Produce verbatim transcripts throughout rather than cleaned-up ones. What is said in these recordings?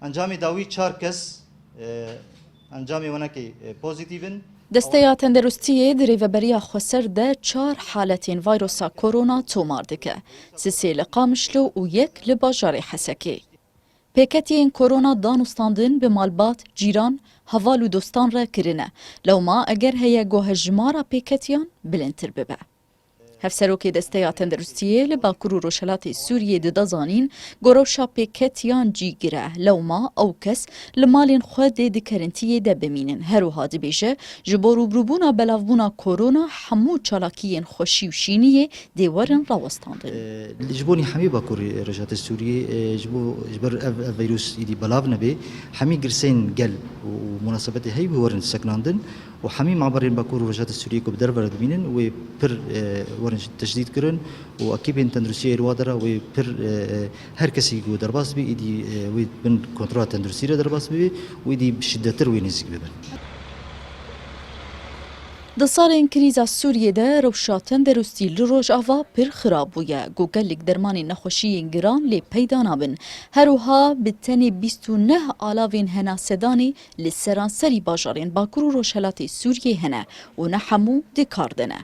Encamê dawî çar kes, e, encamê wenekê, e, pozîtîf in. Desteya Tenderustiyê di rêveberiya xweser de çar haletên vayrosa korona tomar dike. Sisê li Qamişlo û yek li bajarê Hesekê. Pêketiyên korona danûstandin bi malbat, cîran, heval û dostan re kirine. Lewma eger heye ku hejmara pêketiyan bilindtir bibe. Hevserokê Desteya Tenderustiyê li Bakur û Rojhelatê Sûriyê dida zanîn, ku rewşa pêketiyan cîgir e. Lewma ew kes li malên xwe dê di kerintiyê de bimînin. Her wiha dibêje, ji bo rûbirûbûna belavbûna korona hemû çalakiyên xweşî û şîniyê dê werin rawestandin. E, ji bo nî hemî Bakurê Rojhelatê Sûriyê, e, ji bo, ji ber ev, ev vîrus îdî belav nebe, hemî girseyên gel û, û munasebetê heyî bi werin sekinandin. Û hemî maberên Bakur û Rojhilatê Sûriyê ku bi derve re dimînin, wê pir, e, werin teşdîd kirin û ekîbên tenduristiyê êrwa de re wê pir, e, e, her kesî ku derbas bî, îdî, e, wê bin kontrola tenduristî re derbas bibe û îdî bi şiddetir wê nêzîk bibin. Di salên krîza Sûriyê de rewşa tenderustî li Rojava pir xirab bûye, ku gelek dermanên nexweşiyên giran lê peyda nabin. Her wiha bi tenê bîst û neh alavên henasedanê li seranserî bajarên Bakur û Rojhelatê Sûriyê hene û ne hemû di kar de ne.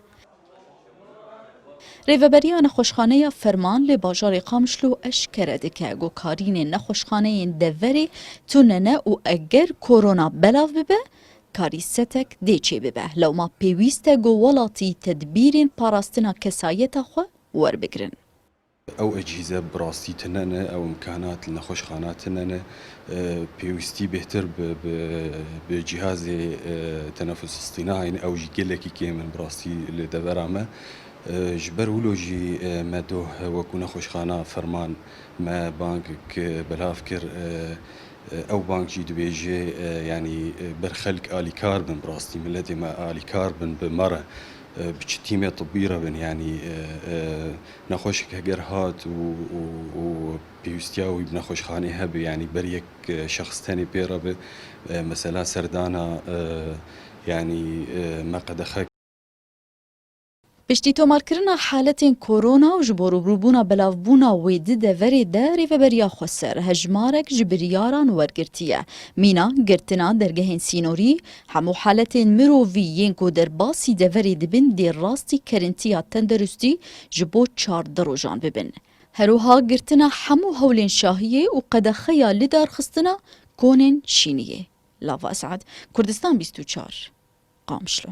Rêveberiya Nexweşxaneya Ferman li bajarê Qamişlo eşkere dike ku karînên nexweşxaneyên deverê tune ne û eger korona belav bibe, karîsetek dê çêbibe. Lewma pêwîst e ku welatî tedbîrên parastina kesayeta xwe werbigirin. Ew ecîze bi rastî tune ne, ew imkanat li nexweşxana tune ne. E, pêwîstî bêhtir bi, bi, bi cîhazê, e, tenefus îstîna hene, ew jî gelekî kêm in bi rastî li devera me. E, ji ber wilo jî, e, me doh wekû nexweşxana Ferman me bang k-, belav kir, e, e, ew bang jî dibêje, e, yanî, e, ber xelk alîkar bin bi rastî, miletê me alîkar bin bi me re, e, bi çi tîmê tibbî re bin, yanî, e, e, nexweşek heger hat û, û, û pêwîstiya wî bi nexweşxanê hebe, yanî ber yek, e, şexs tenê pê re be, e, mesela serdana, e, yanî, e, me qedexe Piştî tomarkirina haletên korona û ji bo rûbirûbûna belavbûna wê di deverê de Rêveberiya Xweser hejmarek ji biryaran wergirtiye. Mîna girtina dergehên sînorî, hemû haletên mirovî yên ku derbasî deverê dibin dê rastî kerintiya tenderustî ji bo çardeh rojan bibin. Her wiha girtina hemû hewlên şahiyê û qedexeya lidarxistina konên şîniyê. Lava Esad, Kurdistan bîst û çar, Qamişlo.